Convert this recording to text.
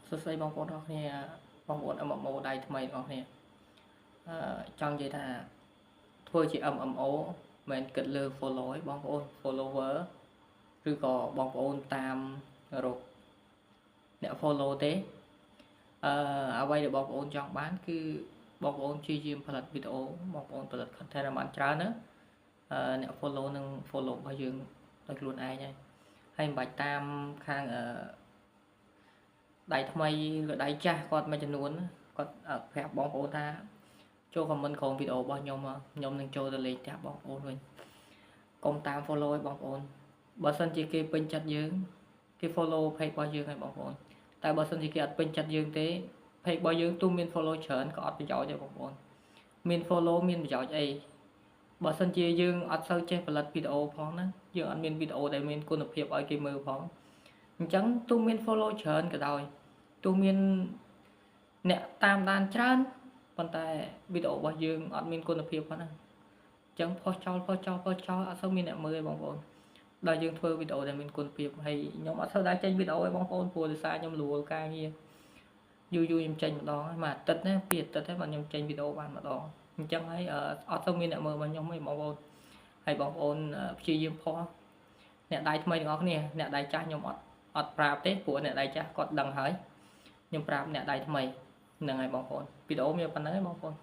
សួស្តីបងប្អូនទាំងអស់គ្នាបងប្អូន MMO ដៃថ្មីទាំងអស់គ្នាអឺចង់និយាយថាធ្វើជា MMO មិនគិតលើ follow ឯងបងប្អូន follower ឬក៏បងប្អូនតាមរកអ្នក follow ទេអឺអ្វីដែលបងប្អូនចង់បានគឺបងប្អូនព្យាយាមផលិតវីដេអូបងប្អូនផលិត content ឲ្យបានច្រើនណាអឺអ្នក follow នឹង follow របស់យើងដោយខ្លួនឯងហើយហើយមិនបាច់តាមខាងអឺដៃថ្មីឬដៃចាស់គាត់មួយចំនួនគាត់ប្រាប់បងប្អូនថាចូល comment ក្រោមវីដេអូរបស់ខ្ញុំខ្ញុំនឹងចូលទៅលេងផ្ទះបងប្អូនវិញកុំតាម follow ឲ្យបងប្អូនបើសិនជាគេពេញចិត្តយើងគេ follow page របស់យើងឲ្យបងប្អូនតែបើសិនជាគេអត់ពេញចិត្តយើងទេ page របស់យើងទោះមាន follow ច្រើនក៏អត់ប្រយោជន៍ដែរបងប្អូនមាន follow មានប្រយោជន៍អីបើសិនជាយើងអត់សូវចេះផលិតវីដេអូផងណាយើងអត់មានវីដេអូដែលមានគុណភាពឲ្យគេមើលផងអញ្ចឹងទោះមាន follow ច្រើនក៏ដោយទោះមានអ្នកតាមដានច្រើនប៉ុន្តែវីដេអូរបស់យើងអត់មានគុណភាពផងណាអញ្ចឹងផុសចោលផុសចោលផុសចោលអត់សូវមានអ្នកមើលទេបងប្អូនដល់យើងធ្វើវីដេអូដែលមានគុណភាពហើយខ្ញុំអត់សូវដែរចេញវីដេអូទេបងប្អូនព្រោះដោយសារខ្ញុំរវល់ការងារយូរយូរខ្ញុំចេញម្ដងហើយមួយអាទិត្យណាពីរអាទិត្យហើយបាទខ្ញុំចេញវីដេអូបានម្ដងអញ្ចឹងហើយអត់សូវមានអ្នកមើលរបស់ខ្ញុំទេបងប្អូនហើយបងប្អូនព្យាយាមផុសអ្នកដៃថ្មីទាំងអស់គ្នាអ្នកដៃចាស់ខ្ញុំអត់អត់ប្រាប់ទេព្រោះអ្នកដៃចាស់គាត់ដឹងហើយខ្ញុំប្រាប់អ្នកដៃថ្មីហ្នឹងហើយបងប្អូនវីដេអូមានប៉ុណ្្នឹងឯងបងប្អូន។